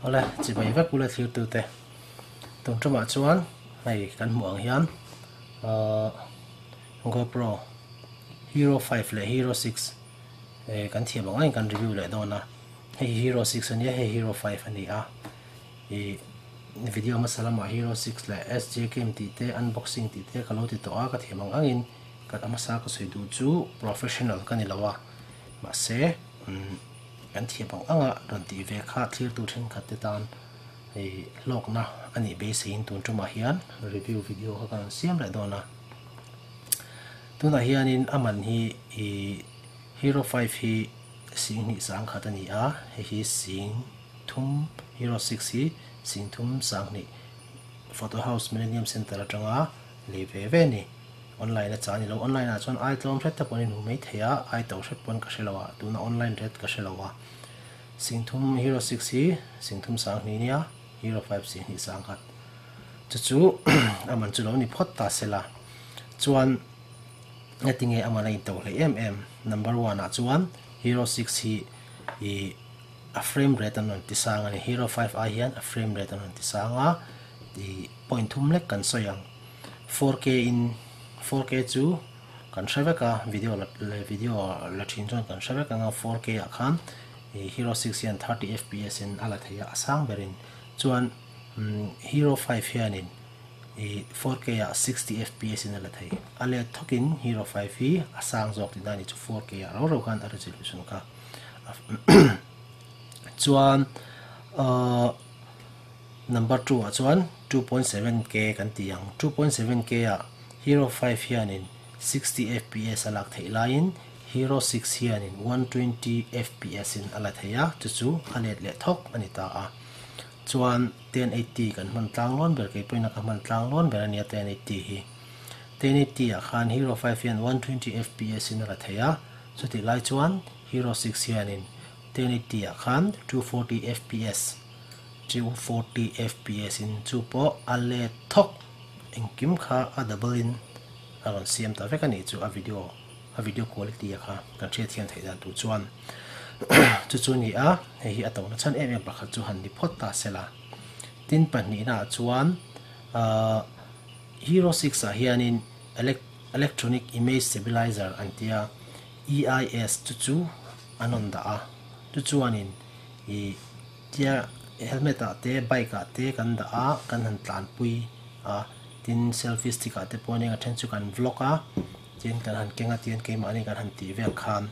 Awle, chibai vek ula thlirtute. Tun tumah chuan hei kan hmuh ang hian ahh GoPro Hero 5 leh Hero 6 eh kan thiam ang angin kan review leh dawn a. Hei hi Hero 6 a nia, hei Hero 5 a ni a. Ih video hmasa lamah Hero 6 leh SJ Cam tih te unboxing tih te ka lo ti tawh a, ka thiam ang angin ka hmasa ka sawi duh chu professional ka ni lo a. Mahse umm kan thiam ang anga rawn tih ve kha thlirtu thenkhat te tan hei hlawkna a nih beiseiin tun tumah hian review video kha ka rawn siam leh dawn a. Tunah hianin a man hi ih Hero 5 hi 10,000 sangkhat a ni a, hei hi 10,000 Hero 6 hi 10,000 sanghnih Photo House Millennium Centre atanga lei ve ve a ni. Online a chah a ni lo. Online ah chuan ai tlawm hret te pawhin in hmu mai thei a, ai to hret pawn ka hre lo a, tuna online rate ka hre lo a. 10,000 Hero 6 hi 10,000 sanghnih nia, Hero 5 10,000 sangkhat. Chu chu a man chu lo ni phawt ta sela. Chuan heti nge a man a into hlei em em? Number one ah chuan Hero 6 hi ih a frame rate an rawn ti sang a ni. Hero 5 ai hian a frame rate an rawn ti sang a, ih point thum lek kan sawi ang. 4K in 4K chu kan hre vek a, video la video la thin chuan kan hre vek ang a, 4K ah khan ih Hero 6 hian 30 fps in a la thei a, a sang berin. Chuan Hero 5 hianin ih 4K ah 60 fps in a la thei. A let thawkin Hero 5 hi a sang zawk tihna a ni chu 4K ah rau rau khan a resolution kha. Chuan ahh number 2 ah chuan 2.7K kan ti ang. 2.7K ah Hero 5 hianin 60 fps a lak theih laiin Hero 6 hianin 120 fps in a la thei a, chu chu a let leh thawk a ni ta a. Chuan 1080 kan hman tlang lawn ber, kei pawhin a ka hman tlang lawn ber a nia 1080 hi. 1080 ah khan Hero 5 hian 120 fps in a la thei a, chutih lai chuan Hero 6 hianin 1080 ah khan 240 fps, 240 fps in chu pawh a let thawk engkim kha a double in a rawn siam ta vek a nih chu a video a video quality a kha kan hriat thiam theih dan tur chuan chu chu ni a, hei hi a to na chhan em em pakhat chu han ni phawt ta sela. Tin pahnihna ah chuan ahh Hero 6 ah hianin electronic image stabilizer an tia EIS chu chu an rawn dah a, chu chuanin ih tia helmet ah te bike ah te kan dah a kan han tlanpui a, tin selfie stick ah te pawh eng a then chu kan vlog a, tin kan han keng a tin keimahni kan han tih vel khan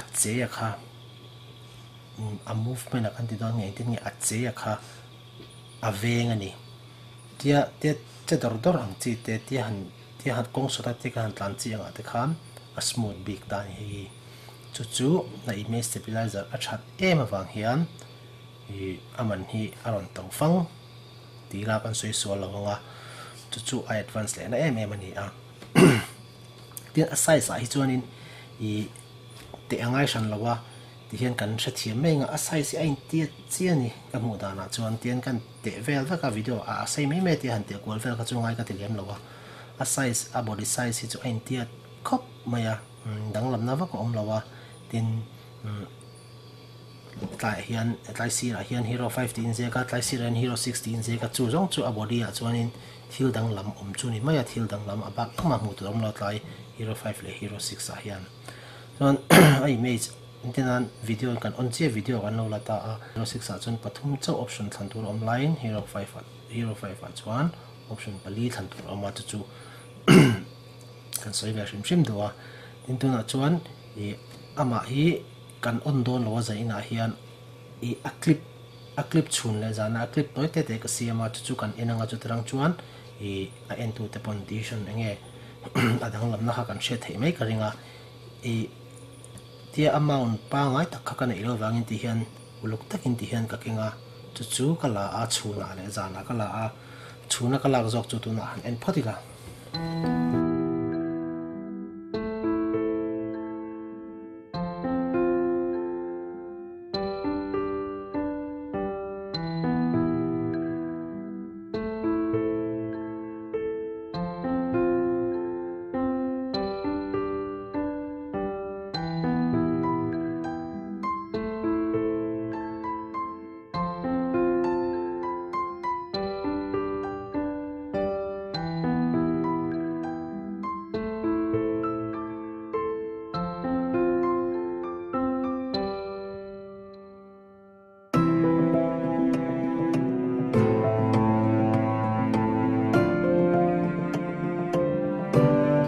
a che a kha a movement a kan ti dawn nge engtin nge a che a kha a veng a ni. Tia tia che dawr dawr ang chi te tia han tia han kawng sawta tia kan han tlan chi angah te khan a smooth bik ta a ni hei chu chu a image stabilizer a that em avang hian ih a man hi a rawn to fang tih la kan sawi sual lo ang a chu chu a advance leh na em em a ni a tin a size ah hi chuanin ih teh a ngai hran lo a tihian kan hrethiam mai ang a a size hi a intiat chiah a ni ka hmuh danah chuan tian kan teh vel vek a video ah a sei mai mai tia han teh kual vel kha chu ngai ka ti lem lo a a size a body size hi chu a intiat khawp mai a danglamna vak a awm lo a tin tlaiah hian tlai sirah hian hero 5 tih inziak a tlai sirah hian hero 6 tih inziak a chu zawng chu a body ah chuanin thil danglam awm chu ni mai a thil danglam a bak engmah hmuh tur a awm lo tlai hero 5 leh hero 6 ah hian chuan a image Engtin nan video kan on chiah video kan lo la ta a, Hero 6 ah chuan pathum chauh option thlan tur a awm laiin Hero 5 ah Hero 5 ah chuan option pali thlan tur a awm a, chu chu kan sawi ve hrim hrim duh a. Tin tunah chuan ih amah hi kan on dawn lo a zai inah hian ih a clip a clip chhun leh zana a clip tawi te te ka siam a, chu chu kan en anga chuti rang chuan ih a entute pawn decision eng nge a danglamna kha kan hriat theih mai ka ring a ih. Tia a mount pangai tak kha ka neih loh vangin ti hian uluk takin ti hian ka keng a, chu chu ka la a, chhunah leh zanah ka la a, chhuna ka lak zawk chu tunah han en phawt ila.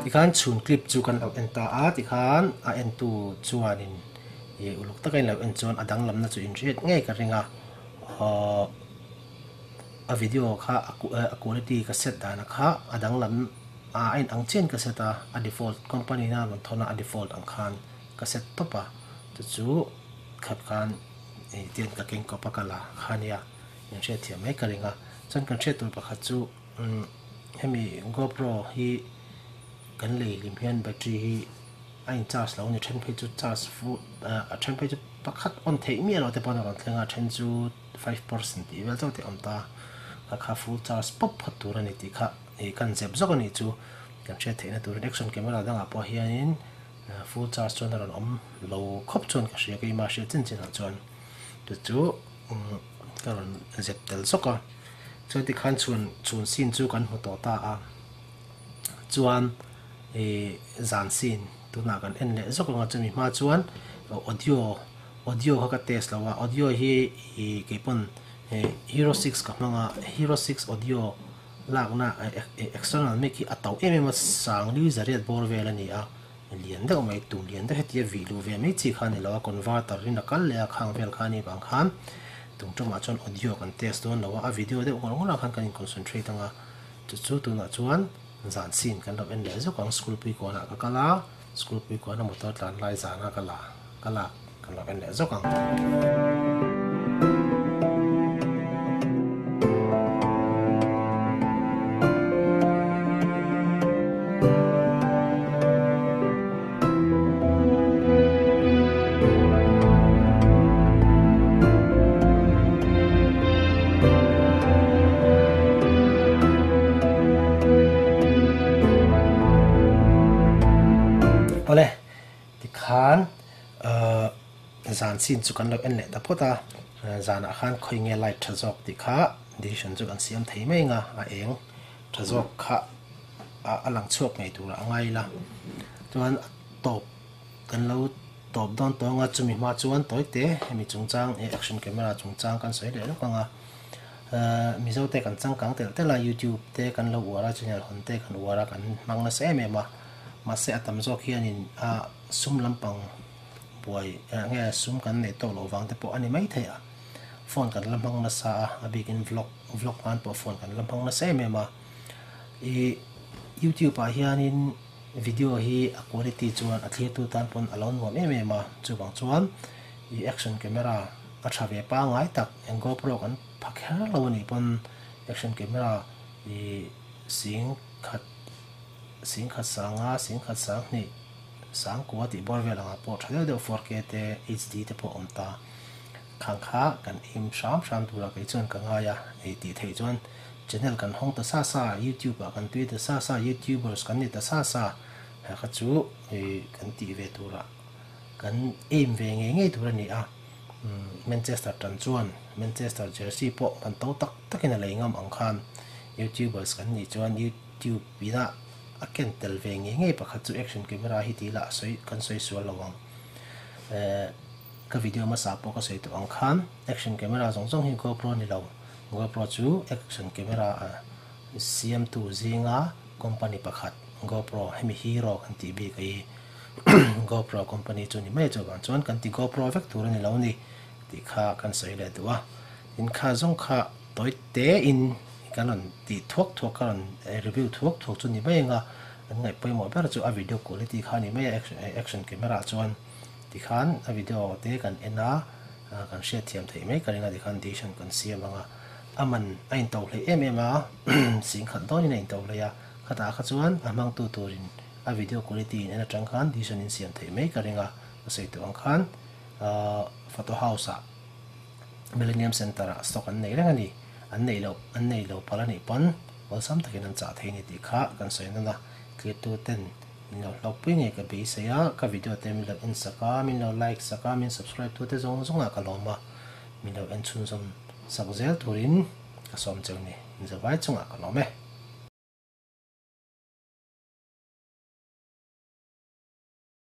Tikhan chhun clip chu kan lo en ta a, tikhan a entu chuanin ih uluk taka in lo en chuan a danglamna chu inhriat ngei ka ring a, aww a video kha a quality ka set dana kha a danglam a a in ang chian ka set a, a default company na rawn thawn a a default ang khan ka set tawp a, chu chu khat khan ih tian ka keng kawp a ka la kha nia inhriat thiam mai ka ring a, chuan kan hriat tur pakhat chu. Hemi GoPro hi kan lei hlim hian battery hi a in charge lo a ni then phei chu charge full a then phei chu pakhat on theih miah loh te pawh a rawn thleng a a then chu 5% tih vel chauh te a awm ta a kha full charge pawp phawt tur a ni tih kha ih kan zep zawk a nih chu kan hriat theihna turin action camera dangah pawh hianin full charge chuan a rawn awm lo khawp chuan ka hria keimah hriat chin chinah chuan chu chu ka rawn zep tel zawk a. Chuan tikhan chhun chhun scene chu kan hmu tawh ta a, chuan ih zan scene tunah kan en leh zawk ang a, chumi hma chuan audio audio kha ka test lo a, audio hi ih keipawn hero six ka hmang a, hero six audio lakna external mic hi a to em em a, sang li zariat bawr vel a ni a, lian deuh mai tum lian deuh hetia vih luh ve mai chi kha a ni lo a, converter in a kal leh a khang vel kha a nih vang khan tum tumah chuan audio kan test dawn lo a, a video deuh ngawr ngawr ah khan kan in concentrate ang a, chu chu tunah chuan zan scene kan lo en leh zawk ang, school pui kawnah ka kal a, school pui kawna motor tlan lai zana ka la ka lak kan lo en leh zawk ang. Awle, tikhan ahh zan scene chu kan lo en leh ta phawt a, zanah khan khawi nge light tha zawk tih kha decision chu kan siam thei mai ang a, a eng tha zawk kha a lang chhuak ngei turah a ngai ila chuan a tawp kan lo tawp dawn tawh ang a chumi hma chuan tawi te hemi chungchang eh action camera chungchang kan sawi leh lawk ang a ehh mizo te kan changkang telh telh a youtube te kan lo uar a channel hawn te kan uar a kan hmang nasa em em a mahse a tam zawk hianin a sum lampang buai eh nge sum kan neih tawk loh vang te pawh a ni maithei a phone kan la hmang nasa a a bikin vlog vlog nan pawh phone kan la hmang nasa em em a ih youtube ah hianin video hi a quality chuan a thlirtu tan pawn a lo nuam em em a chuvang chuan ih action camera a tha ve pangngai tak eng GoPro kan pha kher lo a nih pawn action camera ih sing khat sing khat sanga sing khat sang hnih sangkua tih bawr vel angah pawh tha deuh deuh 4K te HD te pawh a awm ta. Khang kha kan aim hram hram turah kei chuan ka ngai a, ei tih theih chuan channel kan hawng ta sa sa, YouTube ah kan tui ta sa sa, YouTubers kan ni ta sa sa, ha kha chu kan tih ve turah kan aim ve ngei ngei tur a ni a, Manchester tan chuan Manchester jersey pawh man to tak takin a lei ngam ang khan YouTubers kan nih chuan YouTube inah a ken tel ve ngei ngei pakhat chu action camera hi tih lah sawi kan sawi sual lo ang. Ka video hmasa pawh ka sawi tawh ang khan action camera zawng zawng hi GoPro ni lo. GoPro chu action camera a siamtu zinga company pakhat GoPro hemi hero kan tih bik a hi GoPro company chu ni mai chuvang chuan kan ti GoPro vek tur a ni lo ni tih kha kan sawi leh duh a. Tin kha zawng kha tawi te in kan rawn tih thuak thuak ka rawn review thuak thuak chu ni mai anga an ngaih pawimawh ber chu a video quality kha a ni mai a action camera chuan. Tikhan a video te kan en a, kan hriatthiam theih mai ka ring a, tikhan decision kan siam ang a, a man a into hlei em em a, singkhat dawnin a into hlei a, khatah kha chuan a hmangtu turin a video quality in en atang khan decision in siam theih mai ka ring a, ka sawi tawh ang khan photo house ah Millennium Centre ah stock an nei reng a ni, an neih loh an nei lo palh a nih pawn awlsam takin an chah thei a ni tih kha kan sawi nawn a, clear-tu ten Min lo hlawkpui ngei ka beisei a, ka video te min lo en sak a, min lo like sak a, min subscribe tu te zawng zawng ah ka lawm a, min lo en chhunzawm sak zel turin ka sawm cheu ni, in zavai chungah ka lawm e.